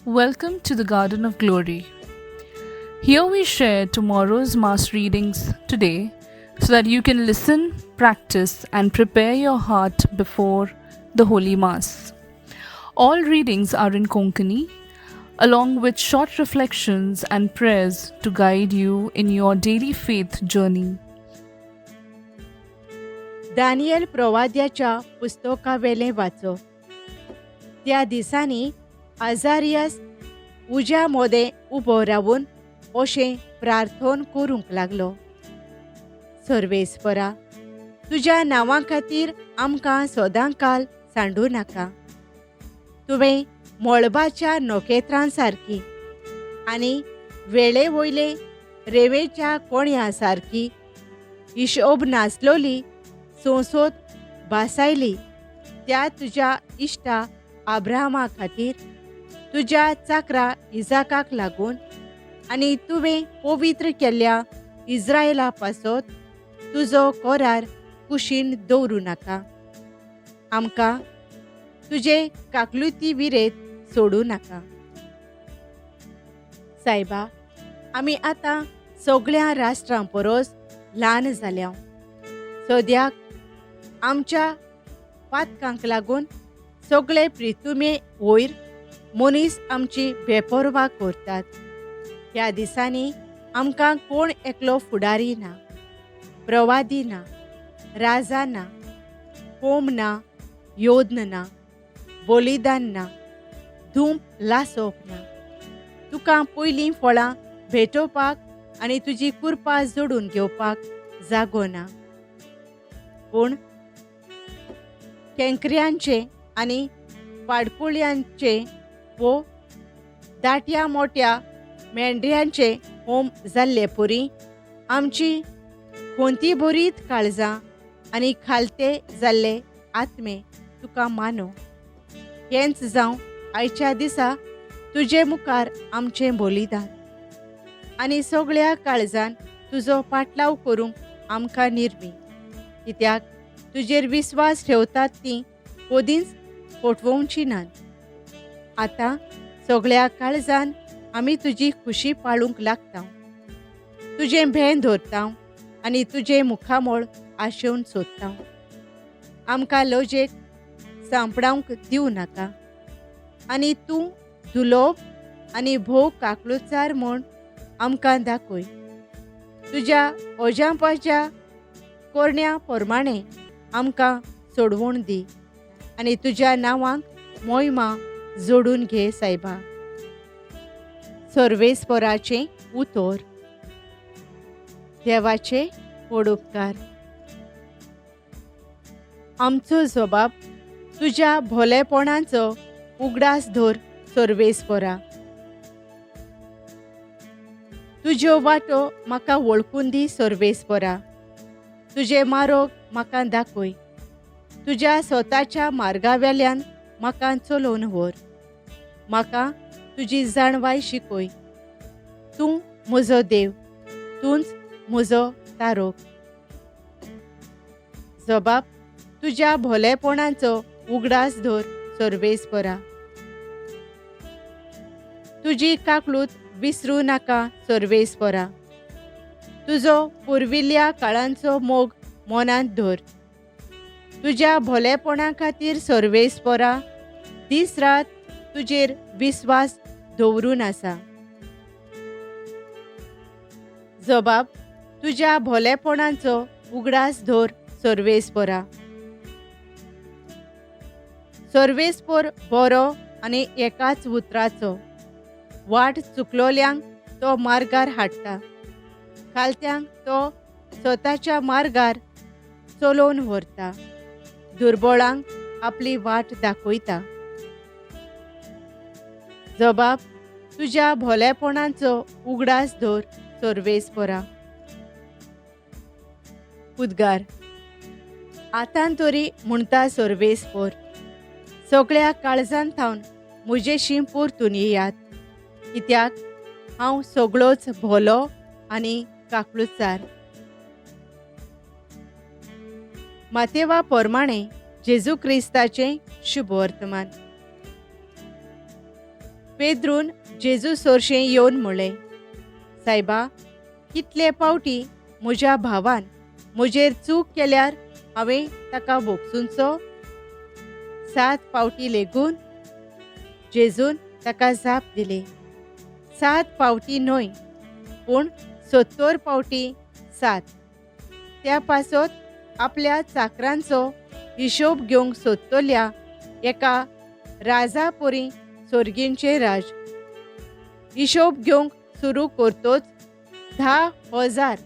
Welcome to the Garden of Glory. Here we share tomorrow's Mass readings today so that you can listen, practice, and prepare your heart before the Holy Mass. All readings are in Konkani, along with short reflections and prayers to guide you in your daily faith journey. Daniel प्रवाद्याच्या पुस्तकावेलें वाचप. त्या दिसांनी आजारियस उज्या मोदें उबो रावन अशें प्रार्थन करूंक लागलो, सर्वेस्परा, तुज्या नांवा खातीर आमकां सदांकाल सांडूं नाका. तुवें मळबाच्या नखेत्रां सारकी आनी वेळे वयले रेंवेच्या कोण्या सारकी हिशोब नासलोली संसद भासायली त्या तुज्या इश्टा आब्राहामा खातीर, तुज्या चाकरा इजाकाक लागून आनी तुवें पवित्र केल्ल्या इज्रायला पासत तुजो करार कुशीन दवरूं नाका. आमकां तुजे काकलुती विरेत सोडूं नाका. सायबा, आमी आतां सगळ्या राष्ट्रां परस ल्हान जाल्या. सद्याक आमच्या पातकांक लागून सगळे प्रितुमे वयर मनीस आमची बेपर्वा करतात. ह्या दिसांनी आमकां कोण एकलो फुडारी ना, प्रवादी ना, राजा ना, होम ना, योद्न ना, बलिदान ना, धूप लासोवप ना. तुका पयलीं फळां भेटोवपाक आनी तुजी कृपा जोडून घेवपाक जागो ना. पूण केंकऱ्यांचे आनी पाडकुळ्यांचे वो दाट्या मोट्या मेंढऱ्यांचे होम जाल्ले पुरी आमची कोंती भरीत काळजां आनी खालते जाल्ले आत्मे तुका मानो. हेंच जावं आयच्या दिसा तुजे मुखार आमचें बलिदान आनी सगळ्या काळजान तुजो पाटलाव करूंक आमकां निर्मी, कित्याक तुजेर विस्वास ठेवतात ती कदींच फटवोवची नात. आतां सगळ्या काळजान आमी तुजी खुशी पाळूंक लागता, तुजें भें धरता आनी तुजें मुखामळ आशेवन सोदता. आमकां लजेक सांपडावंक दिवं नाका आनी तूं दुलोब आनी भोव काकलुचार म्हूण आमकां दाखय. तुज्या अजापाच्या कोरण्या प्रमाणें आमकां सोडवण दी आनी तुज्या नांवाक मोहिमा जोडून घे सायबा. सर्वेस्पराचें उतर. देवाचे वडोपकार. आमचो जबाब तुज्या भोलेपणाचो उगडास धर सर्वेस्परा. तुज्यो वाटो म्हाका वळखून दी सर्वेस्परा. तुजे मारोग म्हाका दाखय. तुज्या स्वताच्या मार्गा वेल्यान म्हाका चलोवन व्हर. म्हाका तुजी जाणवाय शिकय. तूं म्हजो देव, तूंच म्हजो तारोक. जबाब तुज्या भोलेपणाचो उगडास धर सर्वेस्परा. तुजी काकलूत विसरूं नाका सर्वेस्परा. तुजो पुर्विल्ल्या काळांचो मोग मनांत धर. तुज्या भोलेपणा खातीर सर्वेस्परा दीस रात तुजेर विस्वास दवरून आसा. जबाब तुज्या भोलेपणाचो उगडास धर सर्वेस्परा. सर्वेस्पर बरो आनी एकाच उतराचो. वाट चुकलोल्यांक तो मार्गार हाडटा, खालत्यांक तो स्वताच्या मार्गार चलोवन व्हरता, दुर्बळांक आपली वाट दाखयता. जबाब तुज्या भोलेपणाचो उगडास धर सर्वेस्परा. उद्गार. आतां तरी म्हणटा सर्वेस्पर, सगळ्या काळजान थावन म्हजेशी परतून येयात, कित्याक हांव सगळोच भोलो आनी काकलुचार. मातेवा प्रमाणे जेजू क्रिस्ताचें शुभवर्तमान. पेद्रून जेजू सोरशें येवन म्हणलें, सायबा, कितले पावटी म्हज्या भावान म्हजेर चूक केल्यार हांवें ताका भोगसुचो? 7 पावटी लेगून? जेजून ताका जाप दिली, 7 पावटी न्हय, पूण 70 पावटी 7. त्या पासत आपल्या चाकरांचो हिशोब घेवंक सोदतल्या एका राजापोरी सोर्गींचें राज हिशोब घेवंक सुरू करतोच 10,000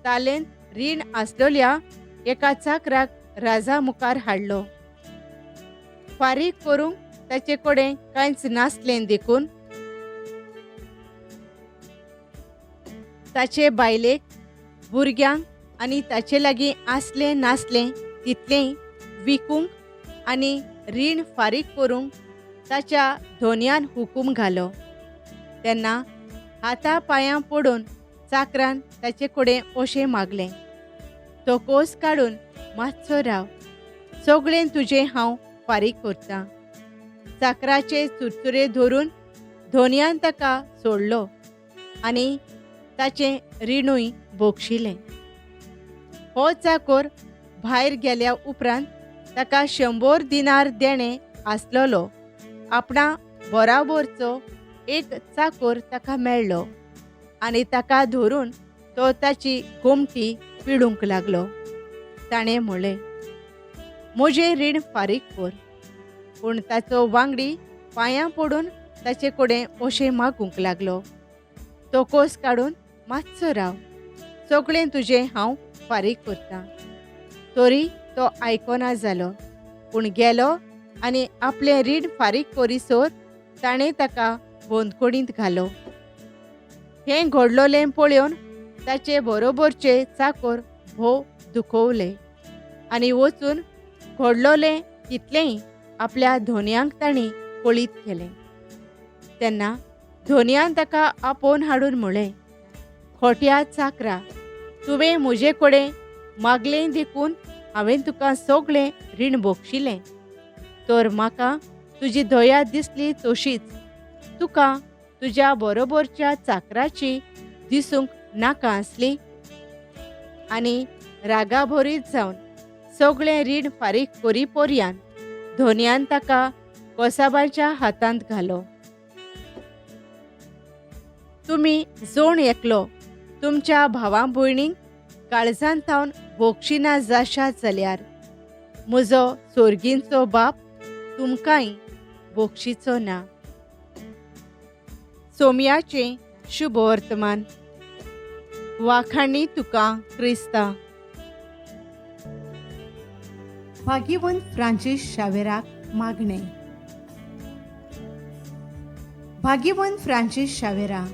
तालेंत रीण आसलेल्या एका चाकराक राजा मुखार हाडलो. फारीक करूंक ताचे कडेन कांयच नासलें देखून ताचे बायलेक, भुरग्यांक आनी ताचे लागीं आसलें नासलें तितलेंय विकूंक आनी रीण फारीक करूंक ताच्या धोन्यान हुकूम घालो. तेन्ना हाता पांयां पडून चाकरान ताचे कडेन अशें मागलें, तो कोस काडून मातसो राव, सगळें तुजें हांव फारीक करतां. चाकराचे चुरचुरे धरून धोन्यान ताका सोडलो आनी ताचें रिणूय भोगशिलें. हो चाकोर भायर गेल्या उपरांत ताका 100 दिनार देणें आसलेलो आपणा बराबरचो एक चाकोर ताका मेळ्ळो आनी ताका धरून तो ताची गोमटी पिडूंक लागलो. ताणें म्हणलें, म्हजें रीण फारीक कर. पूण ताचो वांगडी पांयां पडून ताचे कडेन अशें मागूंक लागलो, तो कोस काडून मातसो राव, सगळें तुजें हांव फारीक करतां. तरी तो आयकना जालो, पूण गेलो आनी आपलें रीण फारीक करीसर ताणें ताका बंदखणींत घालो. हें घडलोलें पळोवन ताचे बरोबरचे चाकोर भोव दुखवले आनी वचून घडलोलें तितलेंय आपल्या धोन्यांक तांणी कळीत केलें. तेन्ना धोन्यान ताका आपोवन हाडून म्हणलें, खोट्या चाकरा, तुवें म्हजे कडेन मागलें देखून हांवें तुका सगळें रीण भोगशिलें, तर म्हाका तुजी दया दिसली तशीच तुका तुज्या बरोबरच्या चाकराची दिसूंक नाका आसली. आनी रागाभरीत जावन सगळें रीण फारीक करी पर्यान धोन्यान ताका कोसाबाच्या हातांत घालो. तुमी जोण एकलो तुमच्या भावा भयणींक काळजांत थावन भोगशिना जाशात जाल्यार म्हजो सोर्गींचो बाप तुमकांय भोगशीचो ना. सोम्याचें शुभ वर्तमान. वाखाणी तुका क्रिस्ता. भाग्यवंत फ्रांसीस शावेराक मागणें. भाग्यवंत फ्रांसीस शावेरा,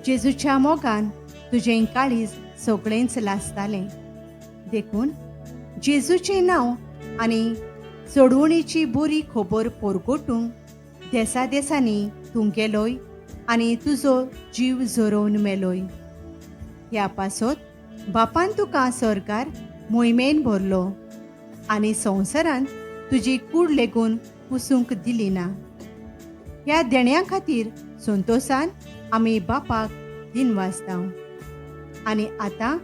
जेजूच्या मोगान तुजें काळीज सगळेंच लासतालें, देखून जेजूचें नांव आनी सोडवणीची बरी खबर पोरगोटूंक देसा देसांनी तूं गेलोय आनी तुजो जीव झरोवन मेलोय. ह्या पासत बापान तुका सरकार मोहिमेन भरलो आनी संवसारांत तुजी कूड लेगून पुसूंक दिली ना. ह्या देण्या खातीर संतोसान आमी बापाक दिनवासता आनी आतां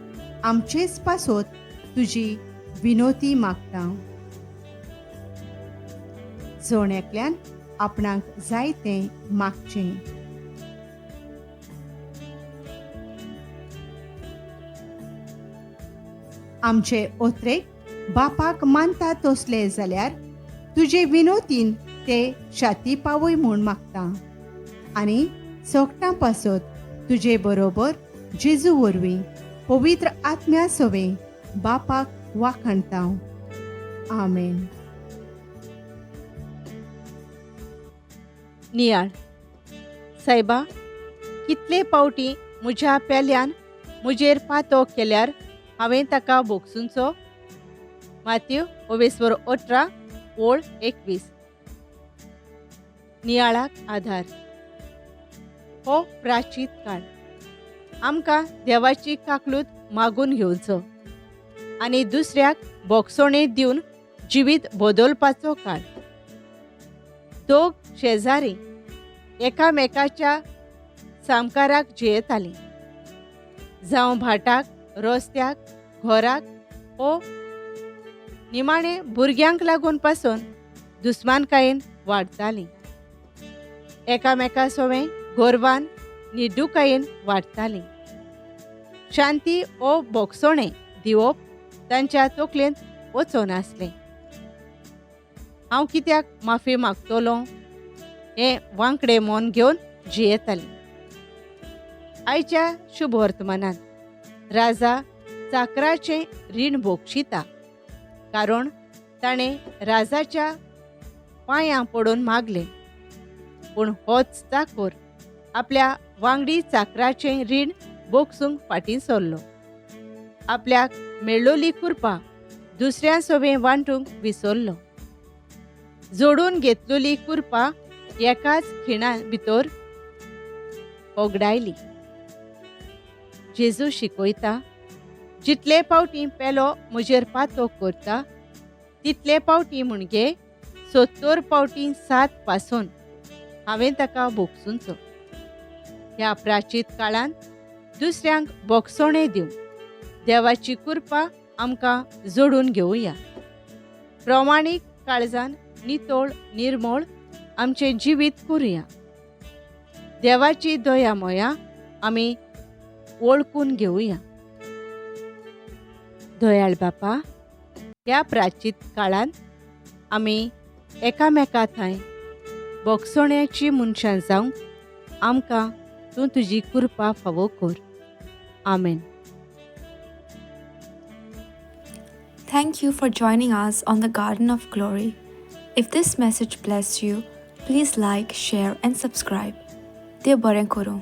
आमचेच पासत तुजी विनोती मागता. जण एकल्यान आपणाक जाय तें मागचें. आमचे ओत्रेक बापाक मानता तसले जाल्यार तुजे विनोतीन ते शाती पावय म्हूण मागता आनी सोगटां पासत तुजे बरोबर जेजू वरवीं पवित्र आत्म्या सवें बापाक वाखाणता. आमेन. नियाळ. सायबा, कितले पावटी म्हज्या पेल्यान म्हजेर पातो केल्यार हांवें ताका भोगसुचो? मात्यू 18 ओळ 21. नियाळाक आधार. हो प्राचीत काळ आमकां देवाची काकलूत मागून घेवचो आनी दुसऱ्याक भोगसोणे दिवन जिवीत बदलपाचो काळ. दोग शेजारी एकामेकाच्या सामकाराक जियेतालीं, जावं भाटाक, रस्त्याक, घराक ओ निमाणे भुरग्यांक लागून पासून दुस्मानकायेन वाडटालीं. एकामेका सोवें गोरवान निड्डुकायेन वाडटालीं. शांती ओ बोगसोणें दिवप तांच्या तकलेंत वचोन आसलें. हांव कित्याक माफी मागतलो हें वांकडें मन घेवन जियेतालीं. आयच्या शुभवर्तमानांत राजा चाकराचें रीण भोगशिता, कारण ताणें राजाच्या पांयां पडून मागलें. पूण होच चाकोर आपल्या वांगडी चाकराचें रीण भोगसूंक फाटीं सरलो. आपल्याक मेळ्ळोली कृपा दुसऱ्या सोबें वांटूंक विसरलो. जोडून घेतलेली कृपा एकाच खिणा भितर ओगडायली. जेजू शिकयता, जितले पावटी पेलो म्हजेर पातो करता तितले पावटी म्हणजे 70 पावटी 7 पासून हांवें ताका भोगसुंचो. ह्या प्राचीत काळांत दुसऱ्यांक बोगसोणें दिवन देवाची कृपा आमकां जोडून घेवया. प्रमाणीक काळजान नितळ निर्मळ आमचें जिवीत करुया. देवाची दया मोया आमी वळखून घेवया. दयाळ बापा, ह्या प्राचीत काळांत आमी एकामेका थंय बोगसोण्याची मनशां जावंक आमकां तूं तुजी कृपा फावो कर. आमेन. Thank you for joining us on the Garden of Glory. If this message blessed you, please like, share, and subscribe. देव बरें करूं.